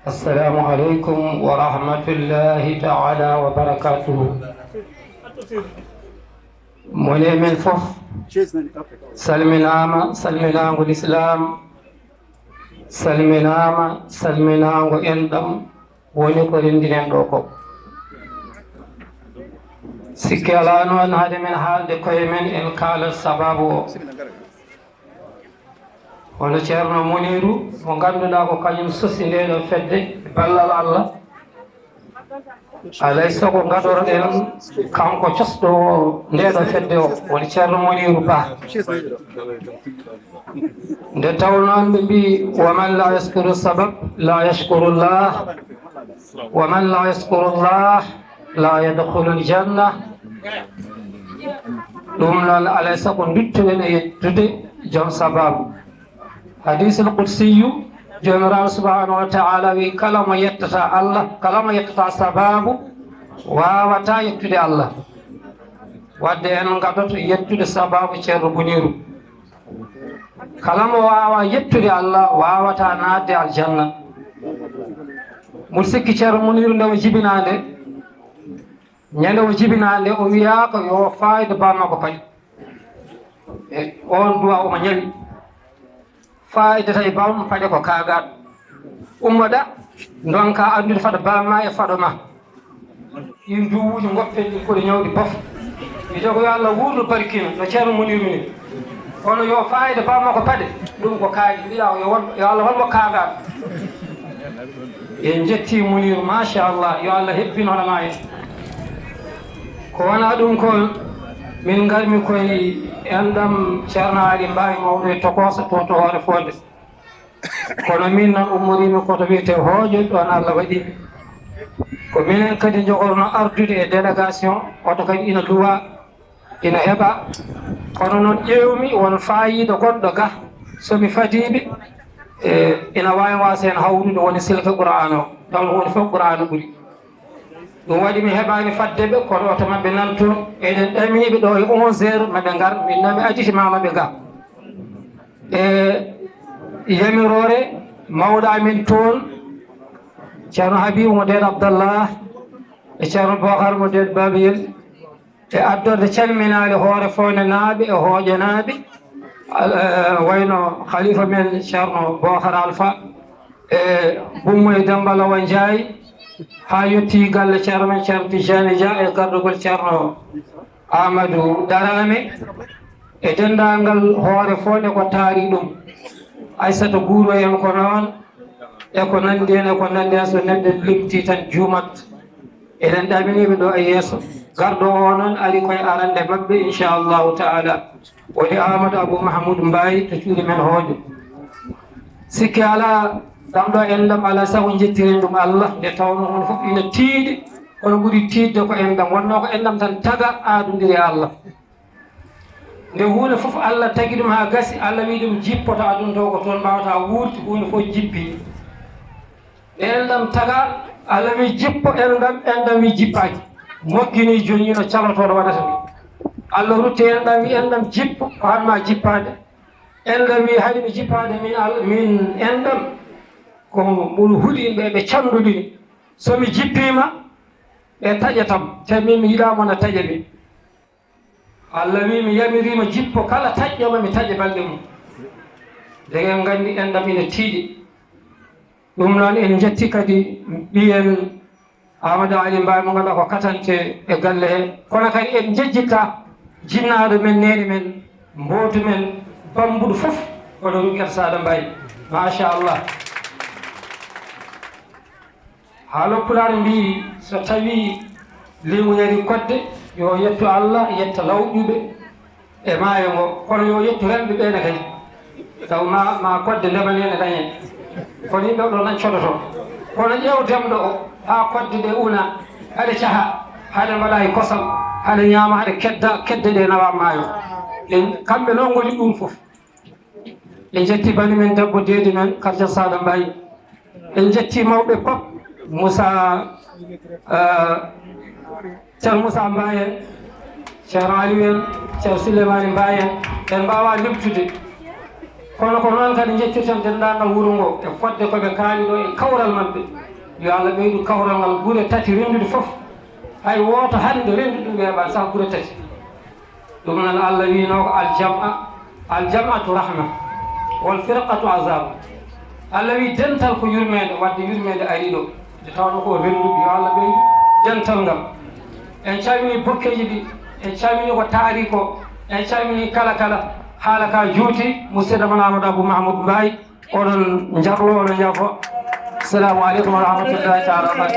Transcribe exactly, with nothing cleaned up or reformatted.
Assalamu aleykum wa rahmatullahi taala wa barakatuhu. Moni e men fof salminaama, salminaango lislaam, salminaama, salminaango enɗam woni ko renndinen ɗo ko. Sikke alaa noon, hade men haalde koye men, en kaalat sabaabu o. Hono Ceerno Muniiru, mo ngannduɗaa ko kañum sosi ndee ɗoo fedde e ballal Allah. Alay sago ngaɗoron en kanko cosɗo ndee ɗoo fedde o, woni Ceerno Muniiru Bah. Nde tawnoo ɓe mbii, "Wa man laa yaskuru sabab, laa yaskuru Llah, wa man laa yaskuru Llah, laa yadkhulul janna." Ɗum noon, alay sago nduttuɗen e yettude joom sabaabu. Hadiisul qudsiyu, Joomiraaɗo subhaanahu wa taala wi, "Kala mo yettata Allah, kala mo yettata sabaabu, waawataa yettude Allah." Wadde en ngaɗoto yettude sabaabu Ceerno Muniiru. Kala mo waawa yettude Allah, waawataa naatde aljanna. Mboɗo sikki Ceerno Muniiru nde o jibinaa nde, ñande o jibinaa nde, o wiyaaka yo faayde bammakko paɗe. E oon duwa omo ñawi. Faayde tawi bawɗo paɗe ko kaagaaɗo. Ummoɗaa, ndonkaa anndude faɗo bamma e faɗo ma. Ɗiin duwuuji ngoppen ɗi koɗi ñawɗi bof. Mi jogo yo Allah wuurnu barkina no Ceerno Muniiru ni. Kono yo faayde bammakko paɗe, ɗum ko kaaɗi. Mbiɗa yo won, yo Allah won mo kaagaaɗo. En njettii Muniiru, machallah, yo Allah hebbin hono maa en. Ko wonaa ɗum ko min ngarmi koye enɗam Ceerno Aali Mbaay mawɗo e tokoosa to, to Hoore Foonde. Kono min noon ummoriimi ko to wiyetee Hoojo, ɗoon Allah waɗi. Ko minen kadi njogorno ardude e délégation, oto kadi ina luwaa, ina heɓaa. Kono noon ƴeewmi won faayiida gonɗo ga, so mi fadiiɓe, e, ina waawi waasa heen hawrude woni silka Qur'aan o, taw ko woni fof Qur'aan o ɓuri. Ɗum waɗi mi heɓaani fadde ɓe, kono oto maɓɓe nan toon. Eɗen ɗaminiiɓe ɗo e onze heures maɓe ngar, min noon mi aditi ma maɓe ga. E yamiroore mawɗo amin toon, Ceerno Habiibu mo Deed Abdallah, e Ceerno Bookar mo Deed Baabiyel, e addorde calminaali Hoore Foondenaaɓe e Hooƴanaaɓe, al-, eh, wayno Khalifa men Ceerno Bookar Alfa, e Bummo e Demba Lawa Njaay, haa yettii galle Ceerno men Ceerno Tijjaani Dia e gardugol Ceerno Aamadu Daraame, e denndaangal Hoore Foonde ko taari ɗum. Aysata Guuro en ko noon, e ko nanndi heen, e ko nanndi heen, so neɗɗo limtii tan juumat. Eɗen ɗaminiiɓe ɗo e yeeso. Garɗo o noon ari koye arande maɓɓe, inchallahu taala. Woni Amadou Abou Mahmoud Mbaye to cuuɗi men Hoojo. Sikke alaa, ɗam ɗo enɗam alaa sago njettiren ɗum Allah, nde tawnoo on fof ina tiiɗi, kono ɓuri tiiɗde ko enɗam. Wonnoo ko enɗam tan taga aadondiri e Allah. Nde huunde fof Allah tagi ɗum haa gasi, Allah wii ɗum jippoto aduna to ko toon mbaawata wuurde, huunde fof jippi. Enɗam taga, Allah wii jippo enɗam, enɗam wii jippaaki. Moggini joñiino calotooɗo waɗata ni. Allah rutti enɗam wii enɗam jippo, ko han ma jippaade. Enɗam wii hari mi jippaade min al-, min enɗam. Ko mboɗo huɗi yimɓe ɓe cannduɗi. So mi jippiima, ɓe taƴatam, te min mi yiɗaa mo na taƴa mi. Allah wii mi yamiriima jippo kala taƴƴo ma mi taƴa balɗe mum. Ndegen nganndi enɗam ina tiiɗi. Ɗum noon en njetti kadi ɓiyen Amadou Ali Mbaye mo ngannduɗaa ko katante e galle he. Kono kadi en njejjitta jinnaaɗo men, neene men, mbootu men, bambuɗo fof, kono Rougui Saada Mbaye. Machallah. Haalo Pulaar mbii, so tawii liingu yarii kodde, yo yettu Allah, yetta lawƴuɓe e maayo ngo, kono yo yettu remɓe ɓee ne kadi. Taw ma, ma kodde ndema ne dañe. Kono yimɓe ɗo nan codoto. Kono ƴeew demɗo o, haa kodde ɗe una, haɗe caha, haɗe mbaɗa e kosam, haɗe ñaama, haɗe kedda, kedde ɗe nawa maayo. Ɗen, kamɓe noon ngoni ɗum fof. En njetti bani men debbo, deedi men, Karja Saada Mbaye. En njetti mawɓe pop, Moussa, eh, Ceerno Moussa Mbaye en, Ceerno Aliou en, Ceerno Souleymane Mbaye en. En mbaawaa limtude. Kono ko noon kadi njettirten denndaangal wuro ngo e fodde ko ɓe kaali ɗo e kawral maɓɓe. Yo Allah ɓeydu kawral ngal gure tati renndude fof. Hay wooto hannde renndu ɗum weeɓaani sah gure tati. Ɗum noon Allah wiinoo ko aljam'a, aljam'atu rahma, wal firqatu azab. Allah wii dental ko yurmeende, wadde yurmeende ari ɗo. Nde tawnoo ko rennduɓe, yo Allah ɓeydu dental ngal. En calminii bokkeeji ɗi, en calminii ko taari ko, en calminii kala kala. Haala ka juuti, musidɗo mon Amadou Abou Mahmoud Mbaye, oɗon njarlo, oɗon njafo. Assalamu aleykum wa rahmatullahi taala wa barakatuh.